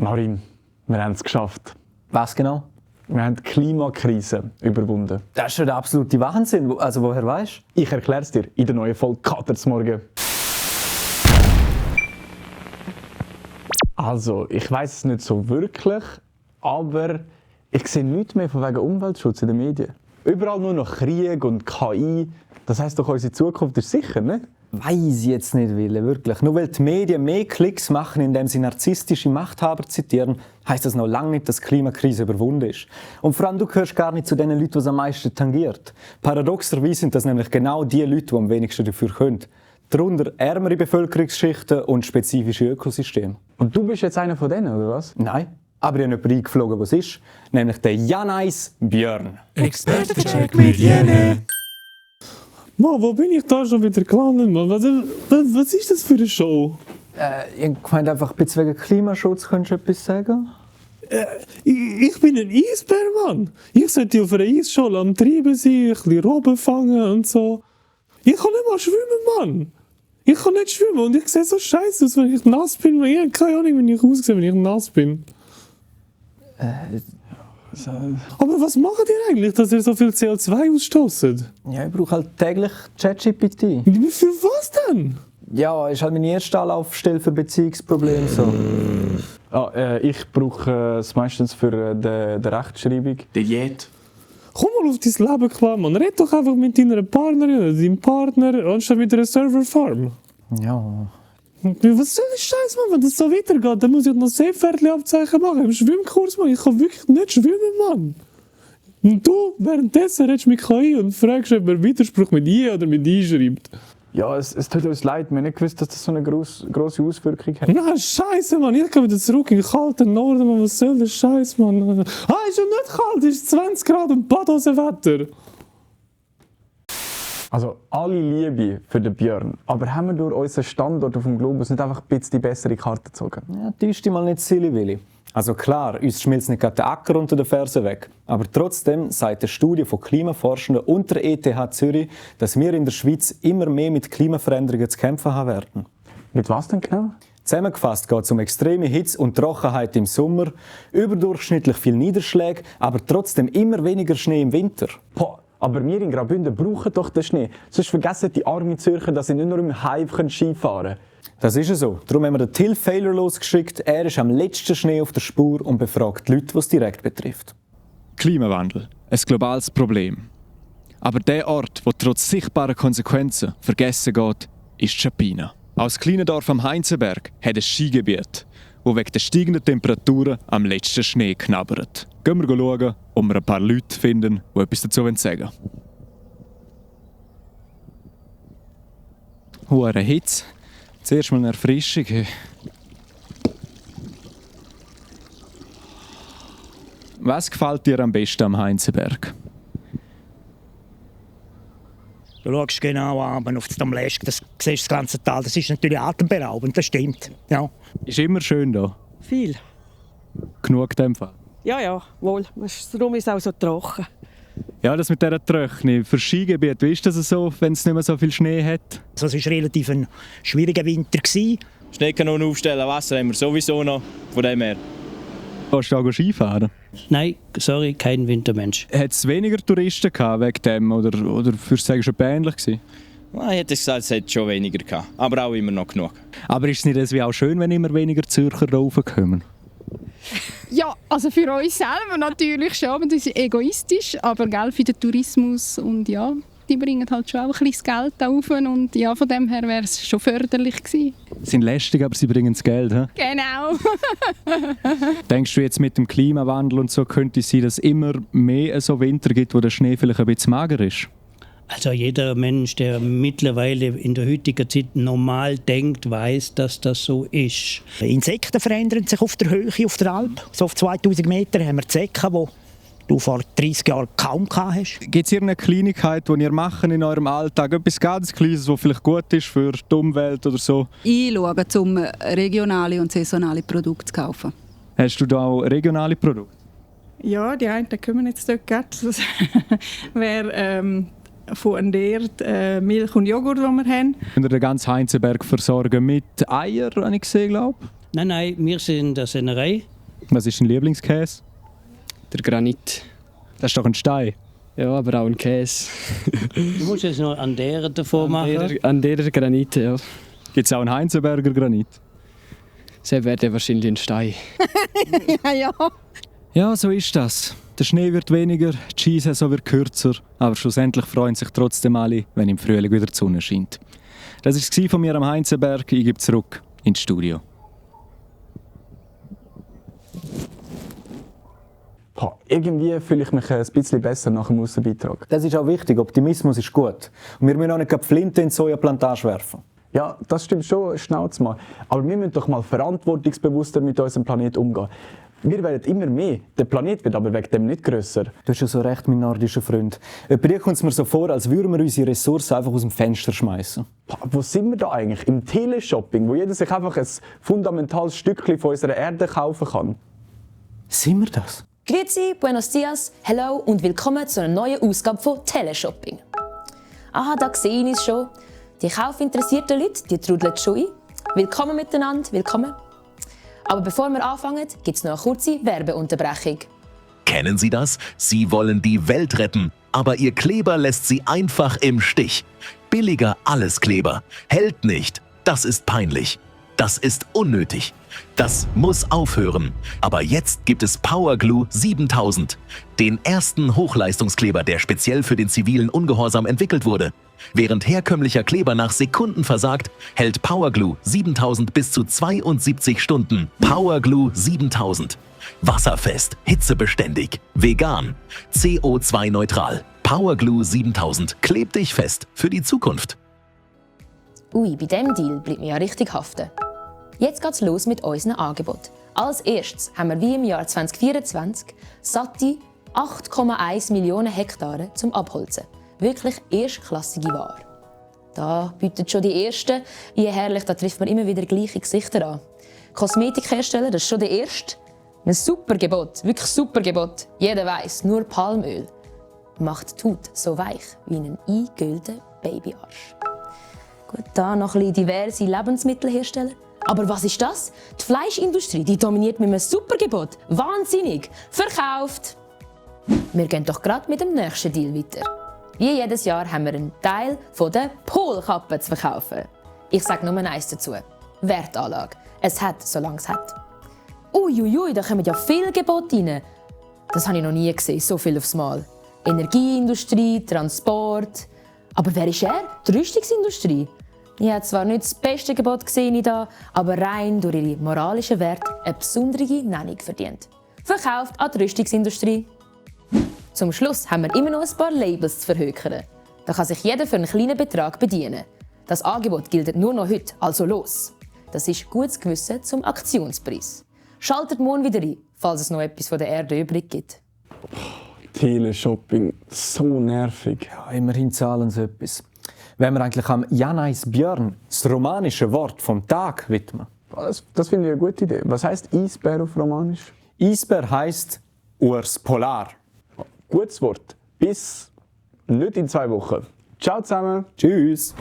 Marin, wir haben es geschafft. Was genau? Wir haben die Klimakrise überwunden. Das ist schon der absolute Wahnsinn. Also woher weißt du? Ich erkläre es dir in der neuen Folge Kater zum Morgen. Also, ich weiß es nicht so wirklich, aber ich sehe nichts mehr von wegen Umweltschutz in den Medien. Überall nur noch Krieg und KI. Das heisst doch, unsere Zukunft ist sicher, nicht? Weiss ich jetzt nicht, Wille, wirklich. Nur weil die Medien mehr Klicks machen, indem sie narzisstische Machthaber zitieren, heisst das noch lange nicht, dass die Klimakrise überwunden ist. Und vor allem, du gehörst gar nicht zu den Leuten, die es am meisten tangiert. Paradoxerweise sind das nämlich genau die Leute, die am wenigsten dafür können. Darunter ärmere Bevölkerungsschichten und spezifische Ökosysteme. Und du bist jetzt einer von denen, oder was? Nein, aber ich habe jemanden eingeflogen, was ist, nämlich der Janais Björn. Expertencheck mit Jene. Mann, wo bin ich da schon wieder gelandet, Mann? Was ist das für eine Show? Ich meine einfach, wegen Klimaschutz könntest du etwas sagen? Ich bin ein Eisbär, Mann. Ich sollte auf einer Eisschule am Treiben sein, ein bisschen Robben fangen und so. Ich kann nicht mal schwimmen, Mann. Ich kann nicht schwimmen und ich sehe so scheiße aus, wenn ich nass bin. Ich habe keine Ahnung, wie ich aussehe, wenn ich nass bin. Aber was macht ihr eigentlich, dass ihr so viel CO2 ausstoßt? Ja, ich brauche halt täglich ChatGPT. Für was denn? Ja, ist halt meine erste Anlaufstelle für Beziehungsprobleme. So. Ich brauche es meistens für die Rechtschreibung. Der Jet. Komm mal auf dein Leben klar, Mann. Red doch einfach mit deiner Partnerin oder deinem Partner, anstatt mit einer Serverfarm. Ja. Was soll das Scheiß, Mann? Wenn das so weitergeht, dann muss ich noch Seepferdchen-Abzeichen machen im Schwimmkurs, Mann. Ich kann wirklich nicht schwimmen, Mann. Und du, währenddessen redest du mit KI und fragst, ob er Widerspruch mit I oder mit I schreibt. Ja, es tut uns leid. Wir haben nicht gewusst, dass das so eine grosse Auswirkung hat. Na, Scheiße, Mann. Ich gehe wieder zurück in den kalten Norden, Mann. Was soll das Scheiß, Mann? Ist schon nicht kalt, es ist 20 Grad und Badhosenwetter. Also, alle Liebe für den Björn. Aber haben wir durch unseren Standort auf dem Globus nicht einfach ein bisschen die bessere Karte gezogen? Ja, täusch dich mal nicht, Silly Willi. Also klar, uns schmilzt nicht gerade der Acker unter den Fersen weg. Aber trotzdem sagt eine Studie von Klimaforschenden und der ETH Zürich, dass wir in der Schweiz immer mehr mit Klimaveränderungen zu kämpfen haben werden. Mit was denn genau? Zusammengefasst geht es um extreme Hitze und Trockenheit im Sommer, überdurchschnittlich viel Niederschläge, aber trotzdem immer weniger Schnee im Winter. Boah, aber wir in Graubünden brauchen doch den Schnee. Sonst vergessen die armen Zürcher, dass sie nicht nur im Hive Skifahren können. Das ist so. Darum haben wir den Till Failure losgeschickt. Er ist am letzten Schnee auf der Spur und befragt die Leute, die es direkt betrifft. Klimawandel, ein globales Problem. Aber der Ort, wo trotz sichtbarer Konsequenzen vergessen geht, ist Chapina. Aus kleinen Dorf am Heinzenberg hat ein Skigebiet, wo wegen der steigenden Temperaturen am letzten Schnee knabbert. Gehen wir schauen, ob wir ein paar Leute finden, die etwas dazu sagen wollen. Hure Hitze. Zuerst mal eine Erfrischung. Was gefällt dir am besten am Heinzenberg? Du schaust genau an auf das Amlesk, das siehst das ganze Tal. Das ist natürlich atemberaubend, das stimmt. Ja. Ist immer schön hier. Viel. Genug in dem Fall. Ja, wohl. Darum ist es auch so trocken. Ja, das mit dieser Trockenheit. Für Skigebiete, wie ist das so, wenn es nicht mehr so viel Schnee hat? Also, es war relativ ein schwieriger Winter. Schneekanonen aufstellen, Wasser haben wir sowieso noch, von dem her. Kannst du auch Skifahren? Nein, sorry, kein Wintermensch. Hat es weniger Touristen gehabt wegen dem oder würdest du sagen, schon ähnlich gewesen? Ich hätte gesagt, es hat schon weniger gehabt, aber auch immer noch genug. Aber ist es nicht irgendwie auch schön, wenn immer weniger Zürcher raufkommen? Ja, also für uns selber natürlich schon, das ist egoistisch, aber gell, für den Tourismus und ja, die bringen halt schon auch ein bisschen Geld auf und ja, von dem her wäre es schon förderlich gewesen. Sie sind lästig, aber sie bringen das Geld, he? Genau. Denkst du jetzt mit dem Klimawandel und so könnte es sein, dass es immer mehr so Winter gibt, wo der Schnee vielleicht ein bisschen mager ist? Also jeder Mensch, der mittlerweile in der heutigen Zeit normal denkt, weiß, dass das so ist. Insekten verändern sich auf der Höhe, auf der Alp. So auf 2000 Meter haben wir Zecken, die du vor 30 Jahren kaum gehabt hast. Gibt es irgendeine Kleinigkeit, die ihr macht in eurem Alltag? Etwas ganz Kleines, was vielleicht gut ist für die Umwelt oder so? Einschauen, um regionale und saisonale Produkte zu kaufen. Hast du da auch regionale Produkte? Ja, die einen kommen jetzt dort gerade. Das wäre von Endert Milch und Joghurt, die wir haben. Könnt ihr den ganzen Heinzenberg versorgen mit Eier, habe ich gesehen, glaube ich? Nein, wir sind eine Sennerei. Was ist dein Lieblingskäse? Der Granit. Das ist doch ein Stein. Ja, aber auch ein Käse. Du musst es noch an der davor machen. An der Granit, ja. Gibt es auch einen Heinzenberger Granit? Das wäre wahrscheinlich ein Stein. ja. Ja, so ist das. Der Schnee wird weniger, die Skisaison wird kürzer, aber schlussendlich freuen sich trotzdem alle, wenn im Frühling wieder die Sonne scheint. Das war es von mir am Heinzenberg. Ich gebe zurück ins Studio. Irgendwie fühle ich mich ein bisschen besser nach dem Aussenbeitrag. Das ist auch wichtig, Optimismus ist gut. Und wir müssen auch nicht die Flinte in die Sojaplantage werfen. Ja, das stimmt schon, Schnauz mal. Aber wir müssen doch mal verantwortungsbewusster mit unserem Planeten umgehen. Wir werden immer mehr, der Planet wird aber wegen dem nicht grösser. Du hast ja so recht, mein nordischer Freund. Bei kommt es mir so vor, als würden wir unsere Ressourcen einfach aus dem Fenster schmeißen. Wo sind wir da eigentlich? Im Teleshopping, wo jeder sich einfach ein fundamentales Stückchen von unserer Erde kaufen kann? Sind wir das? Grüezi, buenos dias, hello und willkommen zu einer neuen Ausgabe von Teleshopping. Aha, da sehe ich es schon. Die kaufinteressierten Leute, die trudeln schon ein. Willkommen miteinander, willkommen. Aber bevor wir anfangen, gibt es noch eine kurze Werbeunterbrechung. Kennen Sie das? Sie wollen die Welt retten, aber Ihr Kleber lässt Sie einfach im Stich. Billiger Alleskleber. Hält nicht. Das ist peinlich. Das ist unnötig. Das muss aufhören. Aber jetzt gibt es Powerglue 7000. Den ersten Hochleistungskleber, der speziell für den zivilen Ungehorsam entwickelt wurde. Während herkömmlicher Kleber nach Sekunden versagt, hält Powerglue 7000 bis zu 72 Stunden. Powerglue 7000. Wasserfest, hitzebeständig, vegan, CO2-neutral. Powerglue 7000 klebt dich fest für die Zukunft. Ui, bei diesem Deal bleibt mir ja richtig haften. Jetzt geht's los mit unserem Angebot. Als erstes haben wir wie im Jahr 2024 satte 8,1 Millionen Hektare zum Abholzen. Wirklich erstklassige Ware. Da bietet schon die Ersten. Wie herrlich, da trifft man immer wieder gleiche Gesichter an. Kosmetikhersteller, das ist schon der erste. Ein super Gebot, wirklich super Gebot. Jeder weiss, nur Palmöl macht die Haut so weich wie ein eingegölter Babyarsch. Gut, da noch ein bisschen diverse Lebensmittelhersteller. Aber was ist das? Die Fleischindustrie, die dominiert mit einem Supergebot. Wahnsinnig! Verkauft! Wir gehen doch gerade mit dem nächsten Deal weiter. Wie jedes Jahr haben wir einen Teil der Polkappen zu verkaufen. Ich sage nur eins dazu. Wertanlage. Es hat, solange es hat. Uiuiui, da kommen ja viele Gebote rein. Das habe ich noch nie gesehen, so viel aufs Mal. Energieindustrie, Transport. Aber wer ist er? Die Rüstungsindustrie. Ich habe zwar nicht das beste Gebot gesehen da, aber rein durch ihre moralischen Werte eine besondere Nennung verdient. Verkauft an die Rüstungsindustrie. Zum Schluss haben wir immer noch ein paar Labels zu verhökern. Da kann sich jeder für einen kleinen Betrag bedienen. Das Angebot gilt nur noch heute, also los. Das ist gutes Gewissen zum Aktionspreis. Schaltet morgen wieder ein, falls es noch etwas von der Erde übrig gibt. Teleshopping, so nervig. Ja, immerhin zahlen sie etwas. Wenn wir eigentlich am Janais Björn das romanische Wort vom Tag widmen. Das finde ich eine gute Idee. Was heisst Eisbär auf Romanisch? Eisbär heisst Urs Polar. Gutes Wort. Bis nicht in 2 Wochen. Ciao zusammen. Tschüss.